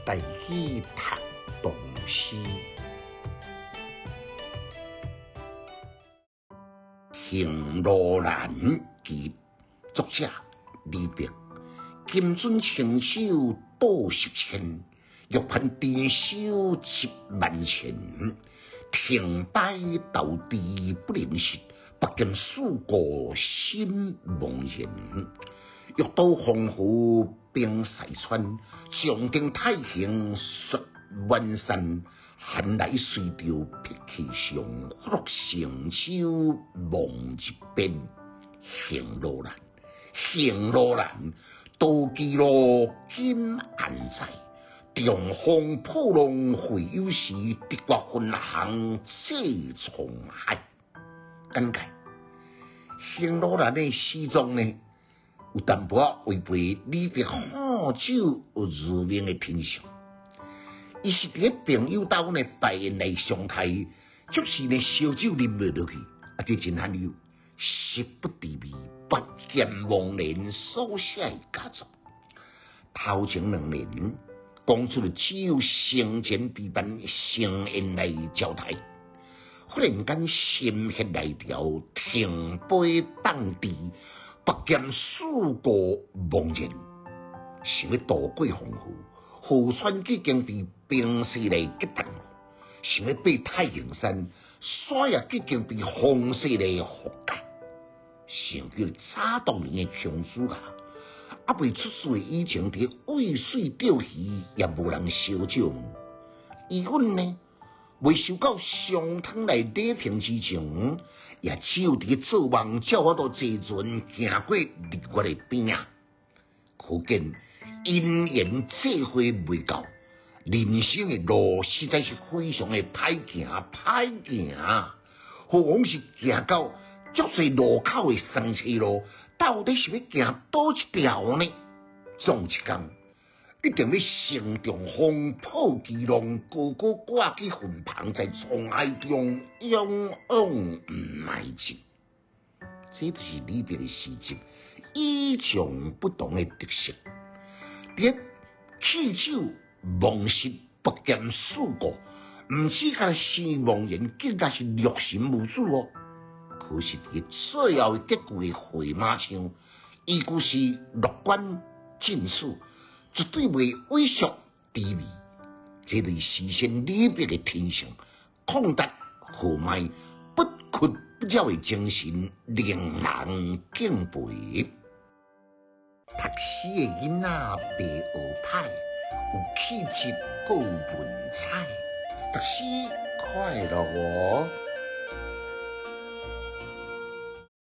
台語讀唐詩。行路難記，作者李白。金樽清酒斗十千，玉盤珍收一萬錢。停擺投箸不能食，拔劍四顧心茫然。欲渡黃河冰塞川，將定太行雪滿山。寒來隨著癖氣上，福祿成舟夢日邊。行路難，行路難，投機路今安在？長風破浪會有時，直掛雲航濟滄海。簡介：行路難的詩作呢，有淡薄仔違背李白好酒自命的品相。伊是佇咧朋友兜呢拜宴來相待，足時呢燒酒啉袂落去，啊，這真罕有，食不知味，拔劍忘年所寫的佳作。頭前兩聯講出了只有生前陪伴盛宴來招待，忽然間心血來潮，停杯放箸，拔劍四顧茫然，想欲渡過黃河，河川已經被冰雪來結凍；想欲爬太行山，山也已經被風雪來覆蓋。想起早當年的姜子牙，猶未出世以前，佇渭水釣魚，也無人相借問。伊阮呢，未受到上湯來禮聘之前，也只有佇做夢才有法度坐船行過日月的邊仔。可見因緣際會未到，人生的路實在是非常的歹行，歹行。何況是行到足濟路口的三岔路，到底是欲行佗一條呢？總有一工，一定欲乘長風破巨浪，高高掛起雲帆，在滄海中勇往毋前進。這就是李白的詩集與眾不同的特色。佇棄酒忘食，拔劍四顧，毋止干焦茫然，更加是六神無主哦。可是佇最後結句的回馬槍，依舊是樂觀進取，絕對袂畏縮低微。這類詩仙李白的天性，曠達豪邁，不屈不撓的精神，令人敬佩。讀詩的囡仔袂學歹，有氣質閣有文采，讀詩快樂哦。